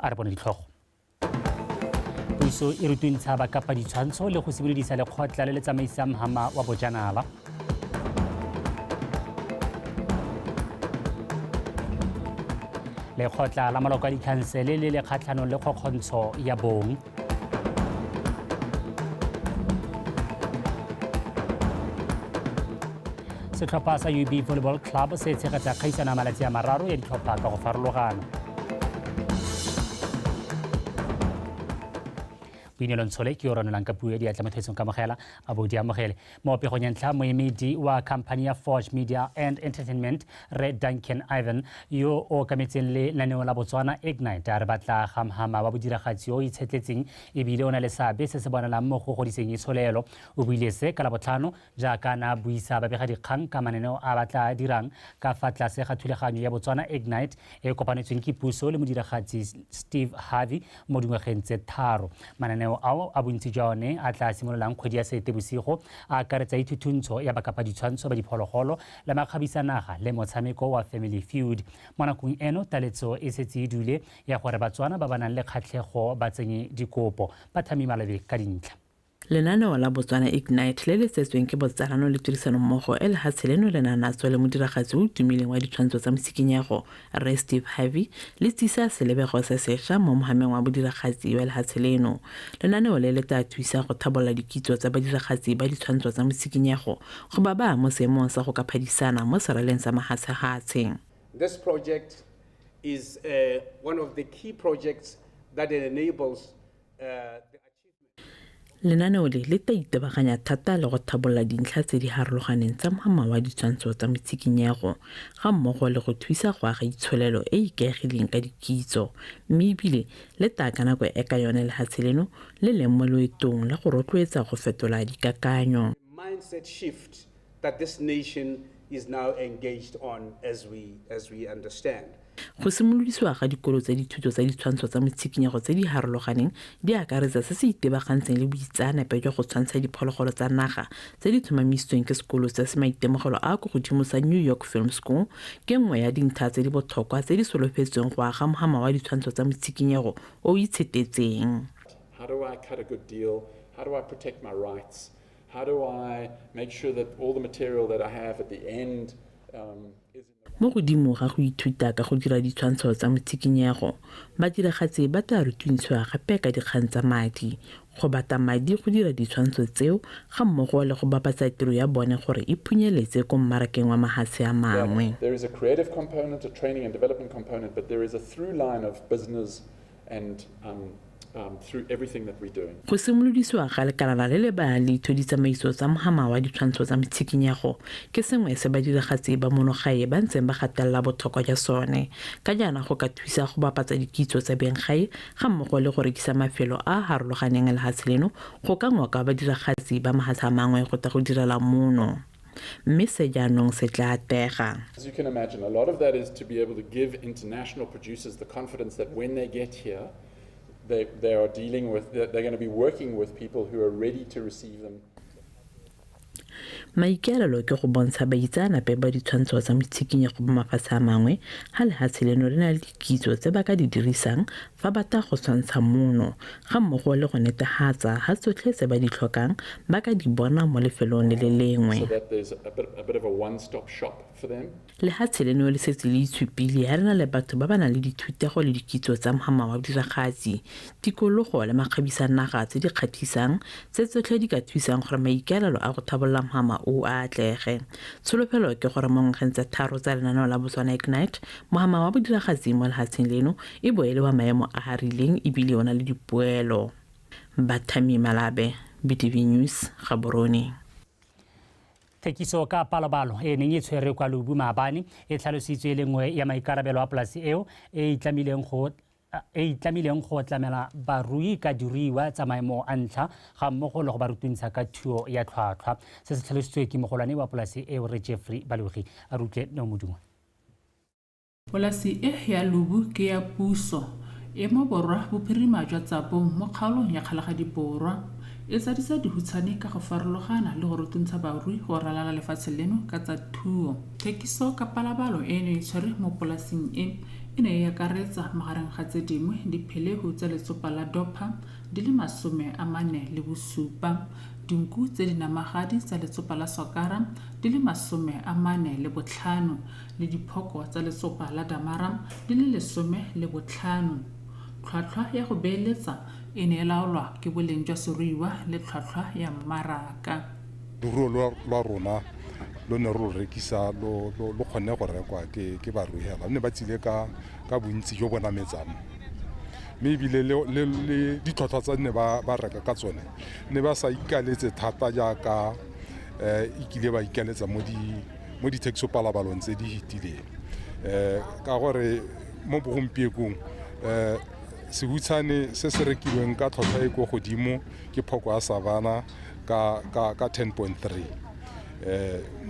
A re bone ditlhogo. Puso e rutuntsha bakapa ditshwantsho le go simolodisa lekgotla le le tsamaisang mhama wa bojanala. Lekgotla la maloko a dikhansele le le kgatlhanong le kgokgontsho ya bong. Setlhopha sa UB Volleyball Club se tshegetsa kgaisano ya malatsi a mararo ya ditlhopha ka go farologana. Boinelo Ntshole ke yo ranolang ka puo ya diatla mo kamogela a bo di amogele. Mo pegong ya ntlha, moemedi wa khamphani ya Forge Media and Entertainment, Rre Duncan Ivan, yo o okametseng le lenaneo la Botswana Ignite, a re batla gamhama wa bodiragatsi o itshetletseng ebile o na le seabe se se bonalang mo go godiseng itsholelo. O buile se ka Labotlhano jaaka na buisa babegadikgang ka mananeo a ba tla dirang ka fa tlase ga thulaganyo ya Botswana Ignite e kopanetsweng ke puso le modiragatsi Steve Harvey mo dingwageng tse 3. Mananeo ao a bontsi jwa one a tla simololang kgwedi ya Seetebosigo a akaretsa ithuthuntsho ya bakapaditshwantsho ba diphologolo le makgabisanaga le motshameko wa Family Feud. Mo nakong eno taletso e setse e dule ya gore Batswana ba ba nang le kgatlhego ba tsenye dikopo. Ba thami Malabe ka dintlha. Lenaneo la Botswana Ignite le le tsetsweng ke botsalano le tirisanommogo e lehatshe leno le nang natso le modiragatsi o tumileng wa ditshwantsho tsa motshikinyego Rre Steve Harvey le tsisa selebego se sešwa mo mohameng wa bodiragatsi wa lehatshe leno. Lenaneo le le tla thusa go thabolla dikitso tsa badiragatsi ba ditshwantsho tsa motshikinyego go ba baya mo seemong sa go ka phadisana mo seraleng sa mahatshehatshe. This project is one of the key projects that enables the Lenaneo le le tla itebaganya thata le go thabolla dintlha tse di harologaneng tsa mohama wa ditshwantsho tsa motshikinyego ga mmogo le go thusa go aga itsholelo e e ikaegileng ka dikitso, mme ebile le tla ka nako e ka yone lehatshe leno le leng mo loetong la go rotloetsa go fetola dikakanyo. Mindset shift that this nation is now engaged on as we understand. Go simolodisiwa ga dikolo tsa dithuto tsa ditshwantsho tsa motshikinyego tse di harologaneng di akaretsa se se itebagantseng le boitseanape jwa go tshwantsha diphologolo tsa naga tse di tlhomamisitsweng ke sekolo se se maitemogelo a ko godimo sa New York Film School ke nngwe ya dintlha tse di botlhokwa tse di solofetsweng go aga mohama wa ditshwantsho tsa motshikinyego o o itshetetseng. How do I cut a good deal? How do I protect my rights? How do I make sure that all the material that I have at the end is Mo godimo ga go ithuta ka go dira ditshwantsho tsa motshikinyego, badiragatsi ba tla rutuntshiwa gape ka dikgang tsa madi, go batla madi go dira ditshwantsho tseo ga mmogo le go bapatsa tiro ya bone gore e phunyeletse ko mmarakeng wa mahatshe a mangwe. There is a creative component, a training and development component, but there is a through line of business and through everything that we're doing. Go simolodisiwa ga lekalana le le bayang leitho ditsamaiso tsa mohama wa ditshwantsho tsa motshikinyego ke sengwe se badiragatsi ba monogae ba ntseng ba gatelela botlhokwa jwa sone ka jaana go ka thusa go bapatsa dikitso tsa benggae ga mmogo le go rekisa mafelo a a harologaneng a lehatshe leno go ka ngoka badiragatsi ba mahatshe a mangwe go tla go direla mono. Mme se jaanong se tla atega. As you can imagine, a lot of that is to be able to give international producers the confidence that when they get here, they are dealing with, they're going to be working with people who are ready to receive them. Maikaelelo ke go bontsha baitseanape ba ditshwantsho tsa motshikinyego ba mafatshe a mangwe ga lehatshe leno le na le dikitso tse ba ka di dirisang fa ba tla go tshwantsha mono ga mmogo le go netefatsa ga tsotlhe tse ba di tlhokang ba ka di bona mo lefelong le le lengwe. So that there's a bit of a one-stop shop for them. Lehatshe leno le setse le itshupile ha re na le batho ba ba nang le dithutego le dikitso tsa mohama wa bodiragatsi, tikologo le makgabisanaga tse di kgatlhisang tse tsotlhe di ka thusang gore maikaelelo a go thabolla mohama o a atlege. Tsholofelo ke gore mo ngwageng tse 3 tsa lenaneo la Botswana Ignite, mohama wa bodiragatsi mo lehatsheng leno e bo e le wa maemo a a rileng ebile o na le dipoelo. Bathami Malabe, BTV News, Gaborone. Thekiso ka palobalo e neng e tshwerwe kwa Lubu maabane e tlhalositswe e le nngwe ya maikarabelo a polasi eo e itlamileng go tlamela barui ka diruiwa tsa maemo a ntlha ga mmogo le go ba rutuntsha ka thuo ya tlhwatlhwa. Se se tlhalositswe ke mogolwane wa polasi eo Rre Jeffrey Balogi. A re utlwe Neo Modungwa. Polasi e ya Lubu ke ya puso e mo borwa bophirima jwa Tsabong mo kgaolong ya Kgalagadi Borwa. E tsadisa dihutshane ka go farologana le go rutuntsha barui go ralala lefatshe leno ka tsa thuo. Thekiso ka palabalo e ne e tshwerwe mo polasing e E ne e akaretsa magareng ga tse dingwe diphelehu tsa letsopa la Dorper di le 47, dinku tse di namagadi tsa letsopa la Sokara di le 45 le diphoko tsa letsopa la Damara di le 15. Tlhwatlhwa ya go beeletsa e ne e laolwa ke boleng jwa seruiwa le tlhwatlhwa ya mmaraka. Leruo lwa rona lo ne re rekisa lo kgonne go rekwa ke barui hela, ne ba tsile ka bontsi jo bo nametsang, mme ebile le ditlhwatlhwa tsa ne ba reka ka tsone ne ba sa ikaletse thata jaaka e kile ba ikaletsa mo dithekisopalabalong tse di fetileng, ka gore mo bogompiekong sehutshane se se rekilweng ka tlhwatlhwa e ko godimo ke phoko ya Savannah ka 10.3,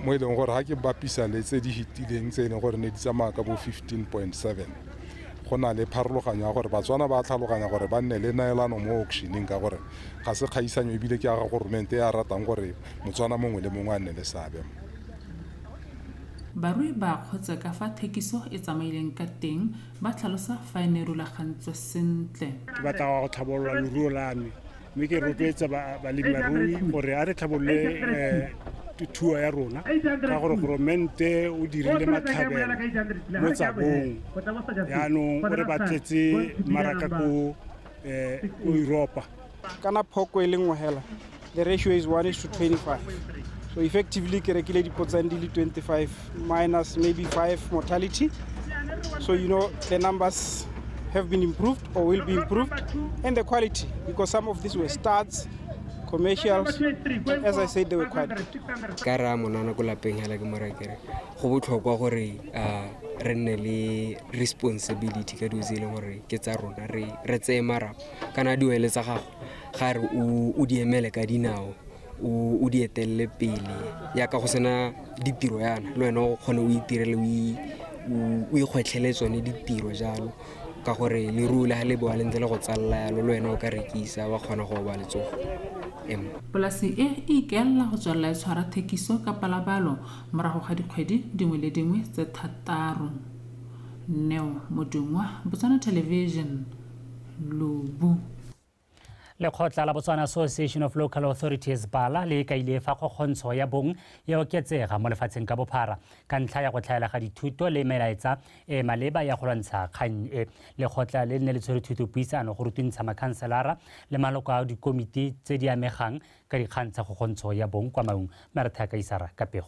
mo e leng gore ga ke bapisa le tse di fetileng tse e leng gore ne di tsamaya ka bo 15.7, go na le pharologanyo ya gore Batswana ba tlhaloganya gore ba nne le neelano mo auctioneng, ka gore ga se kgaisanyo ebile ke aga goromente ya ratang gore Motswana mongwe le mongwe a nne le seabe. Barui ba kgotse ka fa thekiso e tsamaileng ka teng, ba tlhalosa fa e ne e rulagantswe sentle. Ke batla go tlhabolola leruo la me, mme ke rotloetsa balemibarui gore a re tlhabolole thuo ya rona, ka gore goromente o dirile matlhabelo mo Tsabong, yaanong o re batletse mmaraka ko Europa. Kana phoko e le nngwe hela, the ratio is 1:25. So effectively ke rekile dipotsane di le 25 minus maybe 5 mortality. So you know the numbers have been improved or will be improved, and the quality, because some of these were studs, commercials, as I said, they were quite good. Ka ra monana ko lapeng hela ke mora kere go botlhokwa gore re nne le responsibility ka dilo tse e leng gore ke tsa rona, re tseye marapo kana diwele tsa gago ga re o di emele ka dinao, o di etelele pele yaka go sena ditiro yana le wena o kgone o itirele o ikgwetlhele tsone ditiro jalo, ka gore leruo le ga le boa le ntse le go tsalela yalo, le wena o ka rekisa wa kgona go ba letsogo. Polasi e e ikaelela go tswelela e tshwara thekiso ka palabalo morago ga dikgwedi dingwe le dingwe tse 6. Neo Modungwa, Botswana Television, Lubu. Lekgotla la Botswana Association of Local Authorities BALA le kaile fa kgokgontsho ya bong e oketsega mo lefatsheng ka bophara ka ntlha ya go tlhaela ga dithuto le melaetsa e maleba ya go lwantsha kgang e. Lekgotla le ne le tshwere thutopuisano go rutuntsha makhanselara le maloko a dikomiti tse di amegang ka dikgang tsa kgokgontsho ya bong kwa Maung. Maretha Kaisara ka pego.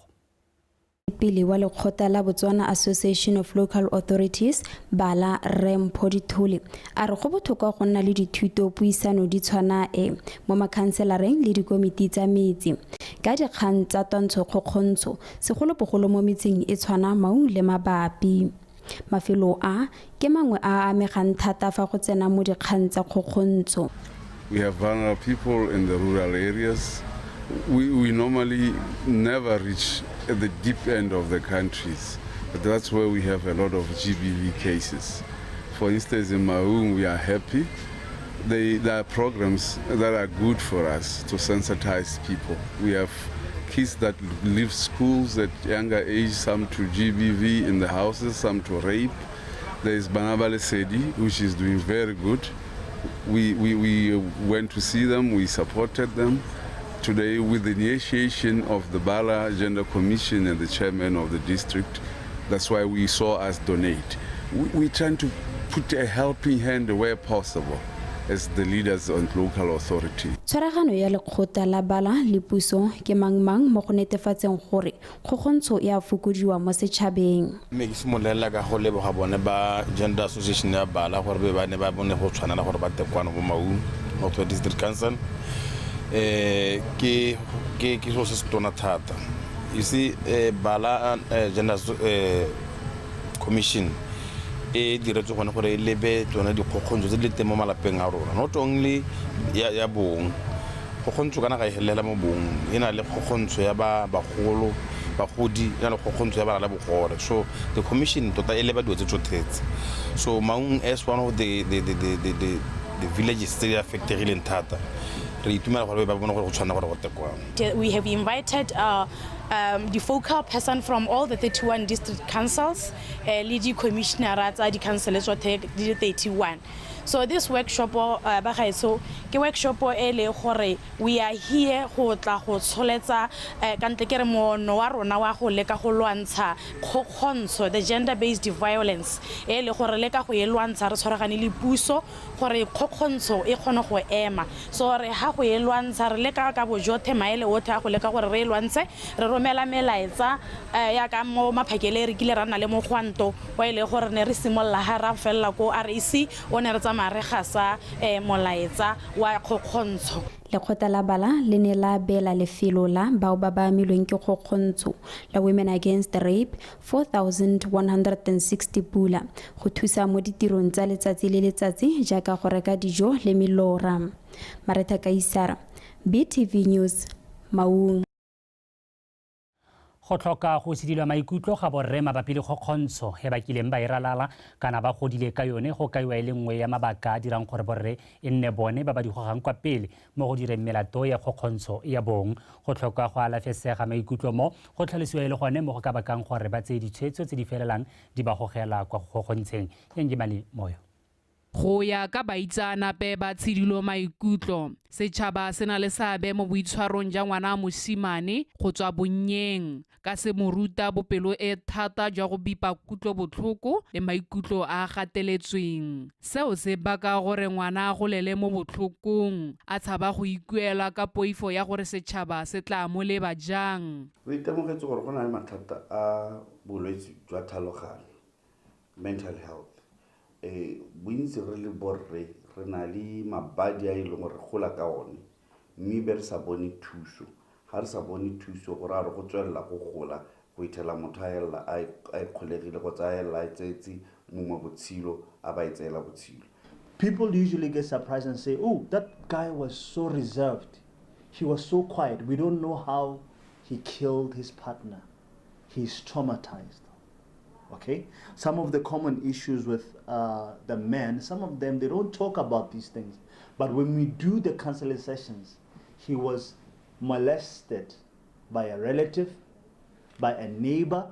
Pele wa lekgotla la Botswana Association of Local Authorities BALA Rre Mpho Dithole a re go botlhokwa go nna le dithuto puisano di tshwana e mo makhanselareng le dikomiti tsa metse ka dikgang tsa twantsho kgokgontsho, segolobogolo mo metseng e tshwana Maung le mabapi. Mafelo a ke mangwe a amegang thata fa go tsena mo dikgang tsa kgokgontsho. We have vulnerable people in the rural areas. We normally never reach at the deep end of the countries, but that's where we have a lot of GBV cases. For instance, in Maung, we are happy. There are programs that are good for us to sensitize people. We have kids that leave schools at younger age, some to GBV in the houses, some to rape. There is Banaba Lesedi, which is doing very good. We went to see them, we supported them. Today, with the initiation of the BALA Gender Commission and the chairman of the district, that's why we saw us donate. We're trying to put a helping hand where possible as the leaders and local authority. Tshwaragano ya lekgotla la BALA le puso ke mangmang mo go netefatseng gore kgokgontsho e a fokodiwa mo setšhabeng. Mme ke simololela ka go leboga bone ba Gender Association ya BALA gore ba ne ba bone go tshwanela gore ba tekwano bo Maung North District Council. Ke selo se se tona thata. You see, BALA Gender Commission e diretswe gone gore e lebe tsone dikgokgontsho tse di le teng mo malapeng a rona, not only ya bong. Kgokgontsho kana ga e helela mo bong, e na le kgokgontsho ya ba bagolo, bagodi, e na le kgokgontsho ya bana le bogole. So the commission tota e leba dilo tse tsotlhe tse. So Maung as one of the villages tse di affectegileng thata, Re itumela gore ba bone gore go tshwana gore go tekwang. We have invited the focal person from all the 31 district councils, le di-commissioner tsa di-council tsotlhe di le 31. So this workshop, bagaetsho, ke workshop e le gore we are here go tla go tsholetsa ka ntle ke re moono wa rona wa go leka go lwantsha kgokgontsho, the gender based violence, e le gore leka go e lwantsha re tshwaragane le puso gore kgokgontsho e kgone go ema. So re ha go e lwantsha re leka ka bojothe maele otlhe a go leka gore re e lwantshe, re romela melaetsa ya ka mo maphakele re kile ra nna le mogwanto wa e le gore ne re simolola ha ra felela ko RAC o ne re tsamaya re gasa molaetsa wa kgokgontsho. Lekgotla la Bala le ne la beela lefelo la bao ba ba amilweng ke kgokgontsho la Women Against Rape 4160 pula go thusa mo ditirong tsa letsatsi le letsatsi jaaka go reka dijo le melora. Maretha Kaisara, BTV News, Maung. Go tlhoka go sedilwa maikutlo ga borre mabapi le kgokgontsho e ba kileng ba e ralala kana ba godile ka yone go kaiwa e le nngwe ya mabaka a dirang gore borre e nne bone ba ba di gogang kwa pele mo go direng melato ya kgokgontsho ya bong. Go tlhoka go alafesega maikutlo mo go tlhalosiwa e le gone mo go ka bakang gore ba tseye ditshwetso tse di felelang di ba gogela kwa go kgokgontsheng. Yengimali Moyo. Go ya ka baitseanape ba tshidilo maikutlo, setšhaba se na le seabe mo boitshwarong jwa ngwana mosimane go tswa bonnyeng ka se mo ruta bopelo e thata jwa go bipa kutlobotlhoko le maikutlo a gateletsweng. Seo se baka gore ngwana a golele mo botlhokong, a tshaba go ikuela ka poifo ya gore setšhaba se tla mo leba jang. Re itemogetse gore go na le mathata a bolwetse jwa tlhaloganyo, mental health. Bontsi re le borre re na le mabadi a e leng gore gola ka one, mme be re sa bone thuso. Ga re sa bone thuso gore a re go tswelela go gola go ithela motho a ella a kgolegile kgotsa a ella a tseetse mongwe botshelo a ba e tseela botshelo. People usually get surprised and say, oh, that guy was so reserved, he was so quiet, we don't know how he killed his partner, he's traumatized. Okay, some of the common issues with the men, some of them, they don't talk about these things. But when we do the counseling sessions, he was molested by a relative, by a neighbor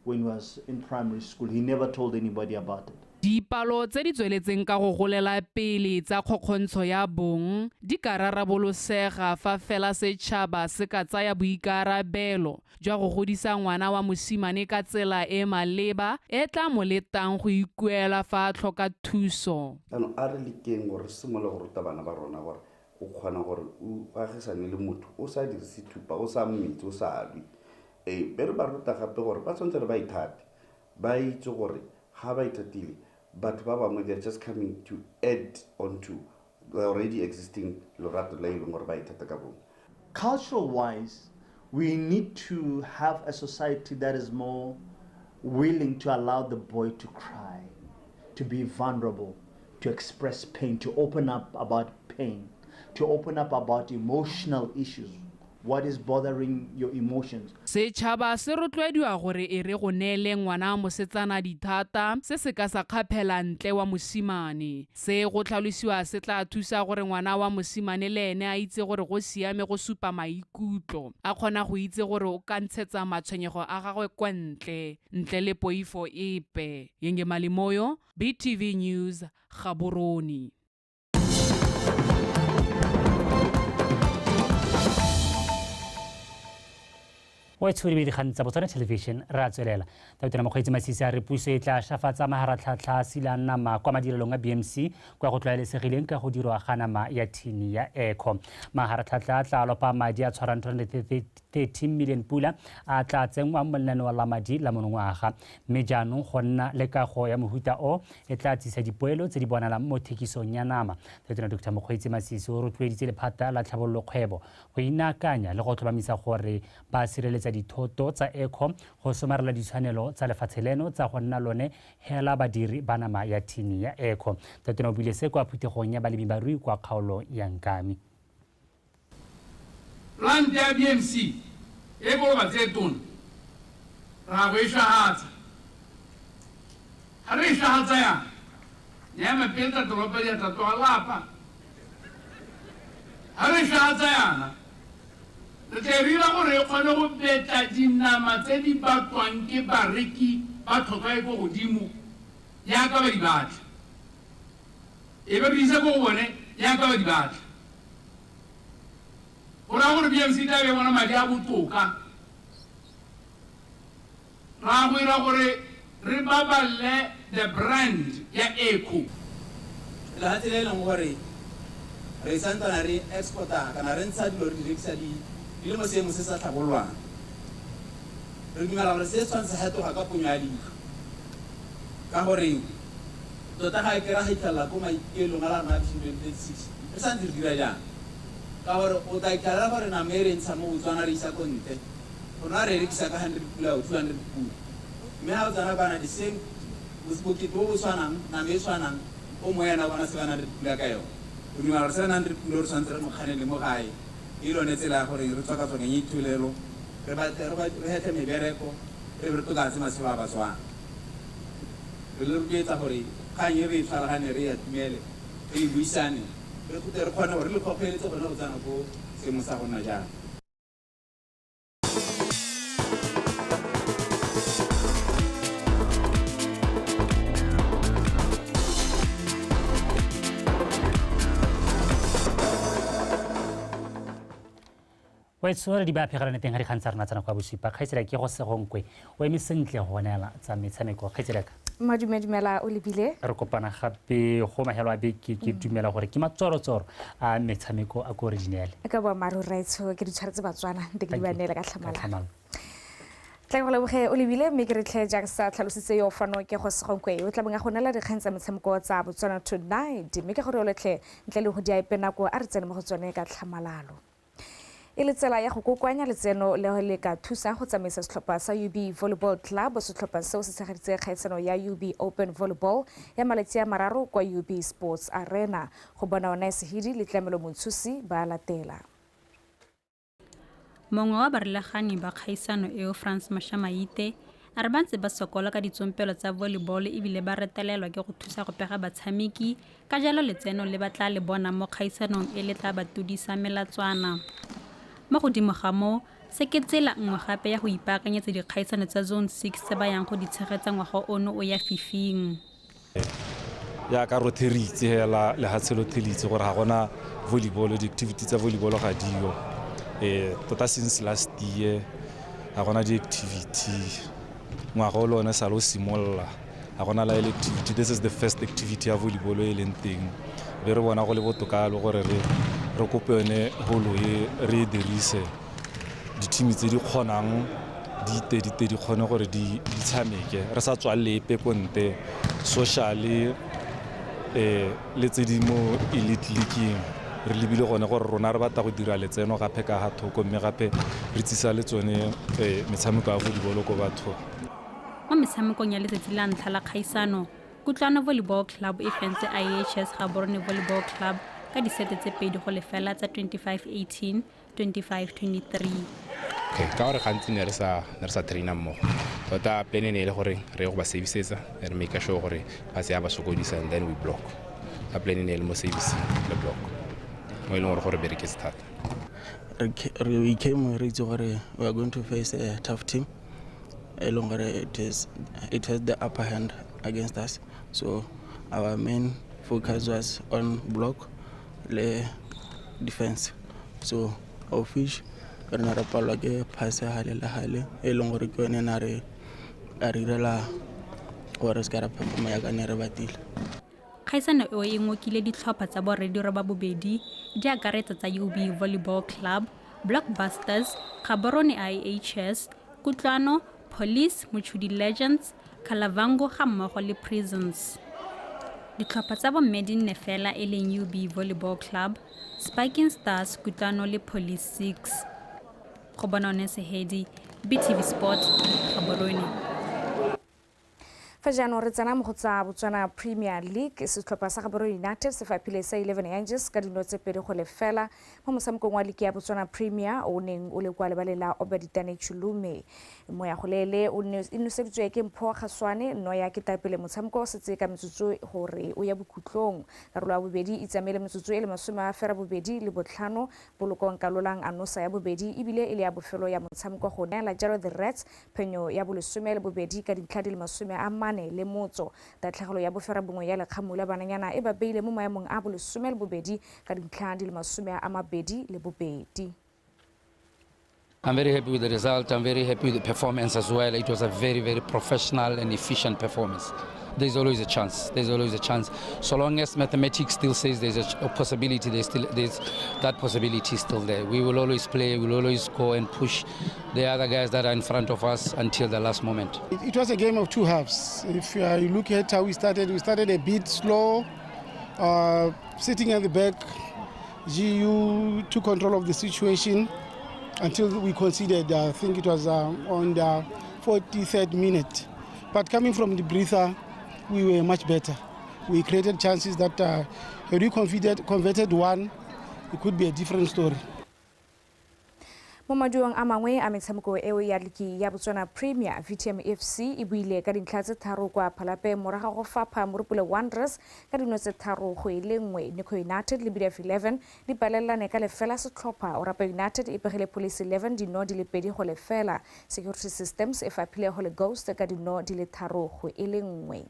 when he was in primary school. He never told anybody about it. Dipalo tse di tsweletseng ka go golela pele tsa kgokgontsho ya bong di ka rarabolosega fa fela setšhaba se ka tsaya boikarabelo jwa go godisa ngwana wa mosimane ka tsela e maleba e tla mo letang go ikuela fa a tlhoka thuso. Jaanong a re lekeng gore re simolole go ruta bana ba rona gore o kgona gore o agisane le motho o sa dirise thupa, o sa mmetse, o sa lwe. Be re ba ruta gape gore ba tshwanetse re ba ithate, ba itse gore ga ba ithatile batho ba bangwe, they're just coming to add onto the already existing lorato le e leng gore ba ithata ka bone. Cultural wise, we need to have a society that is more willing to allow the boy to cry, to be vulnerable, to express pain, to open up about pain, to open up about emotional issues. What is bothering your emotions? Setšhaba se rotloediwa gore e re go neele ngwana mosetsana dithata se se ka sa kgaphela ntle wa mosimane. Se go tlhalosiwa se tla thusa gore ngwana wa mosimane le ene a itse gore go siame go supa maikutlo, a kgona go itse gore o ka ntshetsa matshwenyego a gagwe kwa ntle, ntle le poifo epe. Yengimali Moyo, BTV News, Gaborone. O e tshwere dikgang tsa Botswana Television re a tswelela. Tautona Mokgweetsi Masisi a re puso e tla shafatsa maharatlhatlha a silang nama kwa madirelong a BMC kwa go tlwaelesegileng ka go dirwa ga nama ya thini ya Echo. Maharatlhatlha a tla lopa madi a tshwarang 213 million pula a tla tsenngwang mo lenaneong la madi la monongwaga, mme jaanong go nna le kago ya mohuta o e tla tsisa dipoelo tse di bonalang mo thekisong ya nama. Tautona Dr. Mokgweetsi Masisi o rotloeditse lephata la tlhabololo kgwebo go inaakanya le go tlhomamisa gore ba sireletsa dithoto tsa Echo go somarela ditshwanelo tsa lefatshe leno tsa go nna lone hela badiri ba nama ya thini ya Echo. Tautona o buile se kwa phuthegong ya balemibarui kwa kgaolo ya Nkami. Plant ya BMC e boloka tse tona ra go e shahatsa. Ha re e shahatsa yang? Nyama pele tsa toropo di tla tloga lapa. Ga re šatsa yana, re tle re dira gore e kgone go betla dinama tse di batlwang ke bareki ba tlhotlhwa e ko godimo yaka ba di batla, e be re ise ko go bone yaka ba di batla. Go raya gore BMC tla be bona madi a botoka. Ra go ira gore re baballe the brand ya Eco. Lehatshe le leng gore re santsana re exporta kana re ntsha dilo re di rekisa di le mo seemo se sa tlhabololwang. Re dumela gore se tshwanetse sa fetoga ka ponyo ya leitlho, ka gore tota ga ke ra hitlhela ko maikelong a la rona a 2026 re santse re dira jang, ka gore o tla itlhela gore nama e re ntsha mo Botswana re isa ko ntle, rona re rekisa ka 100 pula o 200 pula, mme ha o tsana bana the same bokete bo bo tshwanang, nama e tshwanang, o mo yena bona 700 pula ka yone. O dumela gore 700 pula re tshwanetse re mo kganele mo gae, e lone tsela ya gore re tswakatswakanye ithulelo, re hetlhe mebereko, re be re tokafatse matshelo a Batswana. Re le rotloetsa gore kgang e re e tshwaragane, re e atumele, re e buisane, re re kgone gore re le kgokgeletse gone go tsena ko seemo sa go nna jang. Wetso re di ba phegelane teng ga dikgang tsa rona tsa nako ya bosupa. Kgaitsedi ke go Segonkwe o eme sentle go neela tsa metshameko. Kgaitsedi ka Madumedumela o lebile. Re kopana gape go mahelo a beke, ke dumela gore ke matsorotsoro a metshameko a ko re di neele. Ka boammaaruri raetsho ke di tshwaretse Batswana nte ke di ba neele ka tlhamalalo. Tla go leboge o lebile, mme ke re tlhe jaaka sa tlhalositse yo fano ke go Segonkwe o tla beng a go neela dikgang tsa metshameko tsa Botswana Tonight, mme ke gore o letlhe ntle le go di a epe nako a re tsene mo go tsone ka tlhamalalo. E le tsela ya go kokoanya letseno le le ka thusang go tsamaisa setlhopha sa UB Volleyball Club. Setlhopha seo se tshegeditse kgaisano ya UB Open Volleyball ya malatsi a mararo kwa UB Sports Arena. Go bona ona Sehidi le Tlamelo Montshusi ba latela. Mongwe wa barulagani ba kgaisano eo, France Mashamaite, a re ba ntse ba sokola ka ditsompelo tsa volleyball ebile ba retelelwa ke go thusa go pega batshameki, ka jalo letseno le ba tla le bona mo kgaisanong e le tla ba tudisa melatswana. Mo godimo ga moo, se ke tsela nngwe gape ya go ipaakanyetsa dikgaisano tsa Zone 6 tse ba yang go di tshegetsa ngwaga ono o ya fifing. Jaaka rotlhe re itse hela lehatshe lotlhe le itse gore ga gona volleyball, di-activity tsa volleyball ga dio. Tota since last year ga gona di-activity, ngwaga o le one sa le o simolola ga gona la activity. This is the first activity ya volleyball e leng teng. Be re bona go le botoka le gore re kope yone holo e re e dirise, di-team tse di kgonang di te di kgone gore di tshameke, re sa tswalele epe ko nte socially le tse di mo elite league-ing. Re lebile gone gore rona re batla go dira letseno gape ka ga thoko, mme gape re tsisa le tsone metshameko ya volleyball ko bathong. Mo metshamekong ya letsatsi la ntlha la kgaisano, Kutlwano Volleyball Club e fentse IHS Gaborone Volleyball Club ka disete tse 2-0 tsa 25-18, 25-23. Okay, ka gore gantsi ne re sa traina mmogo. Tota plan e ne e le gore re go ba servicetsa, re make sure gore ba se ya ba sokodisa, and then we block. Ka plan e ne e le mo service le block. Mo e leng gore bereketse thata. We came re itse gore we are going to face a tough team. E leng gore it has the upper hand against us. So our main focus was on block le defense. So our fish re ne re palelwa ke pass hale le hale, e leng gore ke yone na re a re irela gore se ka ra performa yaka ne re batile. Kgaisano eo e ngokile ditlhopha tsa borre ba bobedi di akaretsa tsa UB Volleyball Club, Blockbusters, Gaborone IHS, Kutlwano, Police, Mochudi Legends, Kalavango ga mmogo le Prisons. Ditlhopha tsa bomme di nne fela e leng UB Volleyball Club, Spiking Stars, Kutlwano le Police 6. Go bona one Sehedi, BTV Sport, Gaborone. Fa jaanong re tsena mo go tsa Botswana Premier League, setlhopha sa Gaborone United se faphile sa 11 Angels ka dino tse 2-0 mo motshamekong wa liki ya Botswana Premier o neng o le kwa lebaleng la Obaditane Chulume. Moyagolele o e noseditswe ke Mpho Kgaswane, nno ya ketapele motshameko o setse ka metsotso gore o ya bokhutlong. Karolo ya bobedi e tsamaile metsotso e le 85 Bolokong Kalolang a nosa ya bobedi ebile e le ya bofelo ya motshameko go neela jalo the Reds phenyo ya bo 12 ka dintlha di le 40 le motso. Tatlhegelo ya 9 ya lekgamu la bananyana e ba beile mo maemong a bo 12 ka dintlha di le 22. I'm very happy with the result. I'm very happy with the performance as well. It was a very, very professional and efficient performance. There's always a chance. There's always a chance. So long as mathematics still says there's a possibility, there's that possibility is still there. We will always play. We will always go and push the other guys that are in front of us until the last moment. It was a game of two halves. If you look at how we started a bit slow, sitting at the back. GU took control of the situation until we conceded. I think it was on the 43rd minute. But coming from the breather, we were much better. We created chances that had we converted one, it could be a different story. Mo maduong a mangwe a metshameko eo ya liki ya Botswana Premier, VTM FC e buile ka dintlha tse 3 kwa Phalape morago go fapha Morupule Wanderers ka dino tse 3-1. Nico United le BDF 11 di palelane ka lefela setlhopha. Orapa United e pegile Police 11 dino di le 2-0. Security Systems e faphile Holy Ghost ka dino di le 3-1.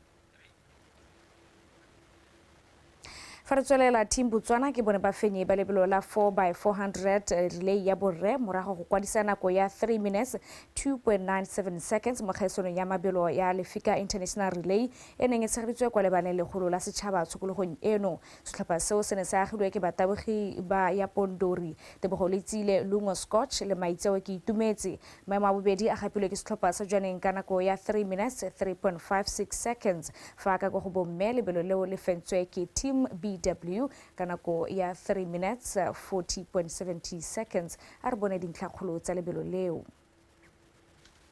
Fa re tswelela, team Botswana ke bone bafenyi ba lebelo la 4x400 relay ya borre morago go kwadisa nako ya 3 minutes 2.97 seconds mo kgaisanong ya mabelo ya Lefika International Relay e neng e tshegeditswe kwa lebaleng legolo la setšhaba tshokologong eno. Setlhopha seo se ne se agilwe ke batabogi ba ya Pondori, Tebogo Letsile, Lungo Scotch le Maitseo Ke Itumetse. Maemo a bobedi a gapilwe ke setlhopha sa Jwaneng ka nako ya 3 minutes 3.56 seconds. Fa ka go bomme lebelo leo le fentswe ke team BW ka nako ya 3 minutes 40.70 seconds. A re bone dintlhakgolo tsa lebelo leo.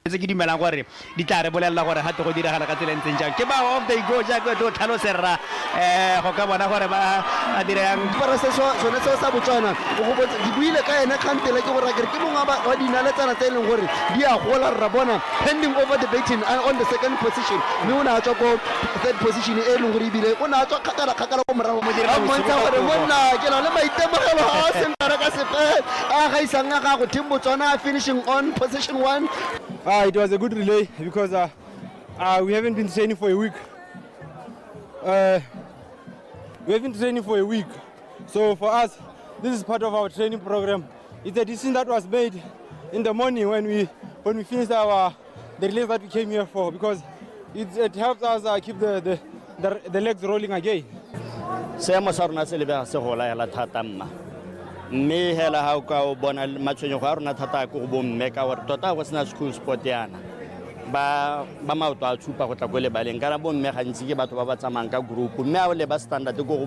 Tse ke dumelang gore di tla re bolelela gore gate go diragala ka tsela e ntseng jang. Ke ba off they go jaaka to tlhaloserra go ka bona gore ba dirang. Para se sone seo sa Botswana o go botsa di buile ka ene kgantele ke gore ke mongwe wa dinaletsana tse e leng gore di a gola rra bona handing over the baton on the second position, mme o ne a tswa ko third position e leng gore ebile o ne a tswa kgakala ko morago. A mmontsha gore monna ke na le maitemogelo a seng kana ka sepe a gaisang a gago. Team Botswana finishing on position 1. It was a good relay because we haven't been training for a week. We haven't been training for a week. So for us, this is part of our training program. It's a decision that was made in the morning when we finished the relay that we came here for, because it helps us keep the legs rolling again. Seemo sa rona se lebega se gola hela thata mma. Mme hela ha o ka o bona matshwenyego a rona thata ko go bomme ka gore tota go sena school sport yana ba maoto a tshupa go tla ko lebaleng kana bomme gantsi ke batho ba ba tsamayang ka group, mme a o leba standard ko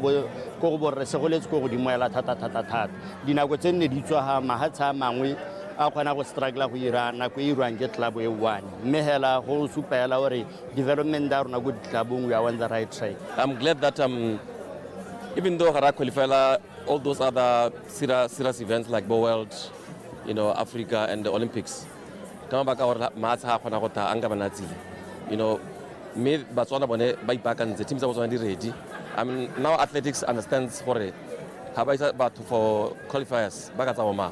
go borre se goletse ko godimo hela thata thata thata. Dinako tse nne di tswa ga mahatshe a mangwe a kgona go struggle go ira nako e irwang ke club e one, mme hela go supa hela gore development ya rona ko ditlabong we are on the right track. I'm glad that even though Hara qualified all those other serious events like Bo World, you know, Africa and the Olympics, you know, me Botswana bone ba ipaakantse, teams tsa Botswana di ready. I mean, now athletics understands gore ha ba isa batho for qualifiers ba ka tsa.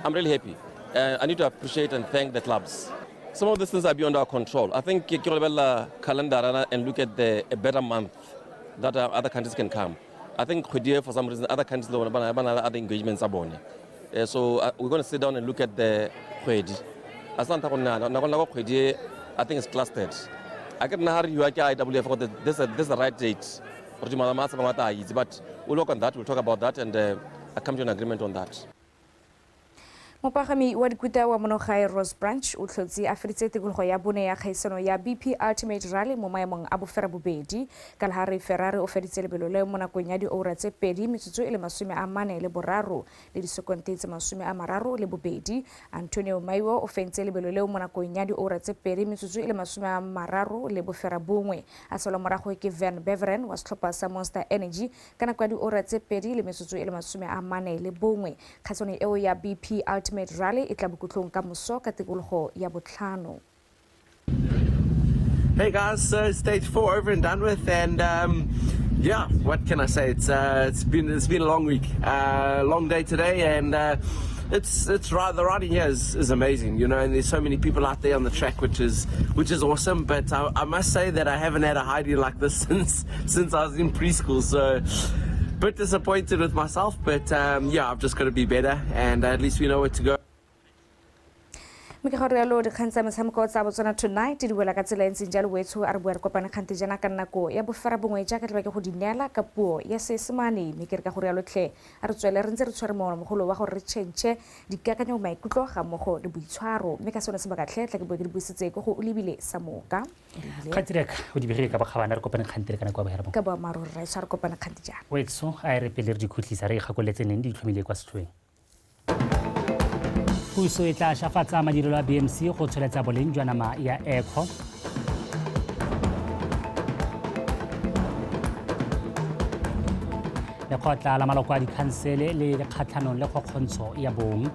I'm really happy. I need to appreciate and thank the clubs. Some of these things are beyond our control. I think ke go calendar and look at a better month that other countries can come. I think for some reason other countries don't have other engagements. So we're going to sit down and look at the kgwedi. I think it's clustered. I can IWF this is the right date. But we'll work on that, we'll talk about that and come to an agreement on that. Mopagami wa dikuta wa monogae Rose Branch o tlhotse a feditse tikologo ya bone ya kgaisano ya BP Ultimate Rally mo maemong a boferabobedi. Kalahari Ferrari o feditse lebelo leo mo nakong ya dioura tse 2 metsotso e le 43 le disekonte tse 32. Antonio Maiwo o fentse lebelo leo mo nakong ya dioura tse 2 metsotso e le 39. A salwa morago ke Van Beveren wa setlhopha sa Monster Energy ka nako ya dioura tse 2 le metsotso e le 41. Kgaisano eo ya BP Ultimate Rally e tla bokhutlong ka moso ka tikologo ya botlhano. Hey guys, so stage 4 over and done with, and yeah, what can I say? It's been a long week, long day today, and the riding here is amazing, you know. And there's so many people out there on the track, which is awesome. But I must say that I haven't had a hiding like this since I was in preschool. So bit disappointed with myself, but yeah, I've just got to be better, and at least we know where to go. Mme ke gore yalo dikgang tsa metshameko tsa Botswana Tonight di wela ka tsela e ntseng jalo wetsho a re bua re kopane kgante jaana ka nako ya boferabongwe jaaka tla ke go di neela ka puo ya Seesemane. Mme ke re ka gore yalo tlhe a re tswele re ntse re tshwere mogolo wa gore re tšhentšhe dikakanyo maikutlo ga mmogo le boitshwaro. Mme ka sone sebaka tlhe tla ke bua ke di buisitse ko go o lebile sa moka. Kgatsireka o di begile ka bokgabane re kopane kgante le ka nako ya boferabongwe. Ka boammaaruri re tshware kopane kgante jaana. Wetsho a re pele re di khutlisa re ikgakoletse neng di itlhomile kwa setlhoeng. Puso e tla shafatsa madirelo a BMC go tsweletsa boleng jwa nama ya Echo. Lekgotla la maloko a dikhansele le kgatlhanong le kgokgontsho ya bong.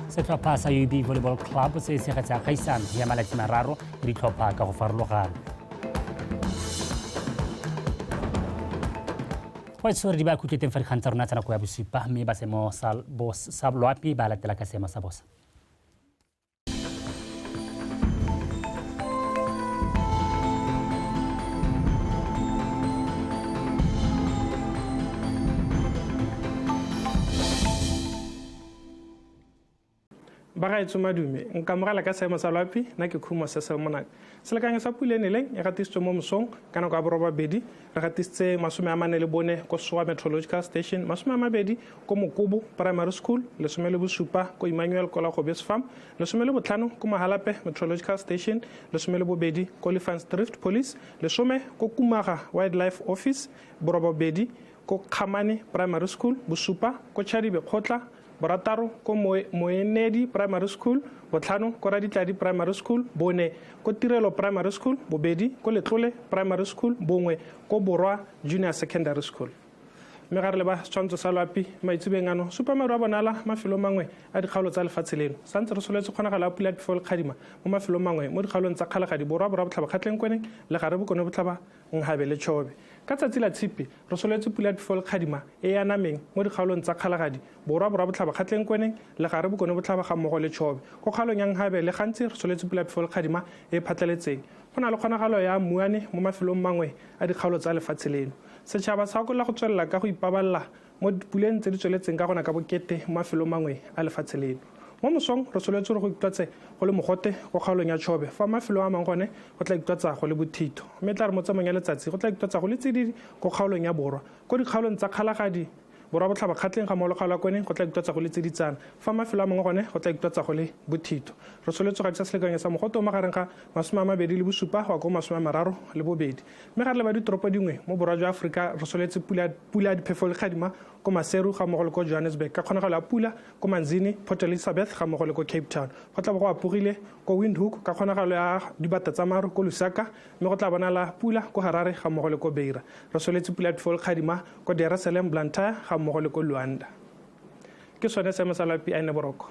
Setlhopha sa UB Volleyball Club se tshegetsa kgaisano ya malatsi mararo le ditlhopha ka go farologana. Go di ba khutletseng fa dikgang tsa rona tsa nako ya bosupa mme ba seemo sa loapi ba latela ka seemo sa bosa. Bagaetsho madume nkamogela ka seemo sa loapi nna ke Khumo Sesel Monaka. Selekanyo sa pula e neleng e gatisitswe mo mosong ka nako ya borobabedi, re gatisitse 44 ko Sowa Meteorological Station, 20 ko Mokobo Primary School, 17 ko Emmanuel Kolagobes Farm, 15 ko Mahalape Meteorological Station, 12 ko Olifants Drift Police, 10 ko Kumaga Wildlife Office, 8 ko Khamane Primary School, 7 ko Chadibe Kgotla, 6 ko Moenedi Primary School, 5 ko Raditladi Primary School, 4 ko Tirelo Primary School, 2 ko Letlole Primary School, 1 ko Borwa Junior Secondary School. Mme ga re leba setshwantsho sa loapi maitsebeng ano supa maru a bonala mafelo mangwe a dikgaolo tsa lefatshe leno. Santse re soletse kgonagalo ya pula ya phefo le kgadima mo mafelong mangwe mo dikgaolong tsa Kgalagadi Borwa, Borwa Botlhaba, Kgatleng Kweneng le Gare Bokone Botlhaba, Nhabe le Chobe. Ka tsatsi la Tshipi re soletse pula ya phefo le kgadima e e anameng mo dikgaolong tsa Kgalagadi Borwa, Borwa Botlhaba, Kgatleng Kweneng le Gare Bokone Botlhaba ga mmogo le Chobe. Ko kgaolong ya Nhabe le gantsi re soletse pula ya phefo le kgadima e e phatlaletseng. Go na le kgonagalo ya mmuane mo mafelong mangwe a dikgaolo tsa lefatshe leno. Setšhaba sa gola go tswelela ka go ipaballa mo dipuleng tse di tsweletseng ka gona ka bokete mo mafelong mangwe a lefatshe leno. Mo mosong re soletse gore go ikutlwatse go le mogote go kgaolong ya Chobe, fa mafelong a mangwe gone go tla ikutlwatsa go le bothitho. Mme tla re mo tsamaong ya letsatsi go tla ikutlwatsa go le tsididi ko kgaolong ya Borwa. Ko dikgaolong tsa Kgalagadi Borwa Botlhaba, Kgatleng ga mmogo le kgaolo ya Kweneng go tla ikutlwatsa go le tsiditsana, fa mafelo a mangwe gone go tla ikutlwatsa go le bothitho. Re soletse go gatisa selekanyo sa mogote o magareng ga 27 go ya ko 32. Mme ga re leba ditoropo dingwe mo borwa jwa Aforika re soletse pula ya diphefo le kgadima ko Maseru ga mmogo le ko Johannesburg, ka kgonagalo ya pula ko Manzini, Port Elizabeth ga mmogo le ko Cape Town. Go tla bo go apogile ko Windhoek ka kgonagalo ya dibata tsa maru ko Lusaka, mme go tla bonala pula ko Harare ga mmogo le ko Beira. Re soletse pula ya diphefo le kgadima ko Dar es Salaam, Blantyre ga mmogo le ko Luanda. Ke sone seemo sa loapi a ene boroko.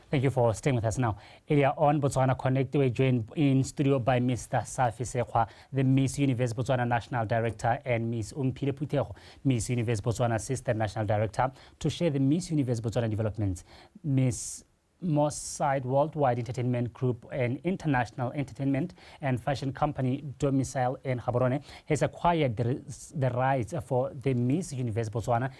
Thank you for staying with us now. Earlier on Botswana Connect, we were joined in studio by Mr. Safi Sekgwa, the Miss Universe Botswana National Director, and Ms. Omphile Phuthego, Miss Universe Botswana Assistant National Director, to share the Miss Universe Botswana developments. Ms. Mosside Worldwide Entertainment Group, an international entertainment and fashion company domiciled in Gaborone, has acquired the rights for the Miss Universe Botswana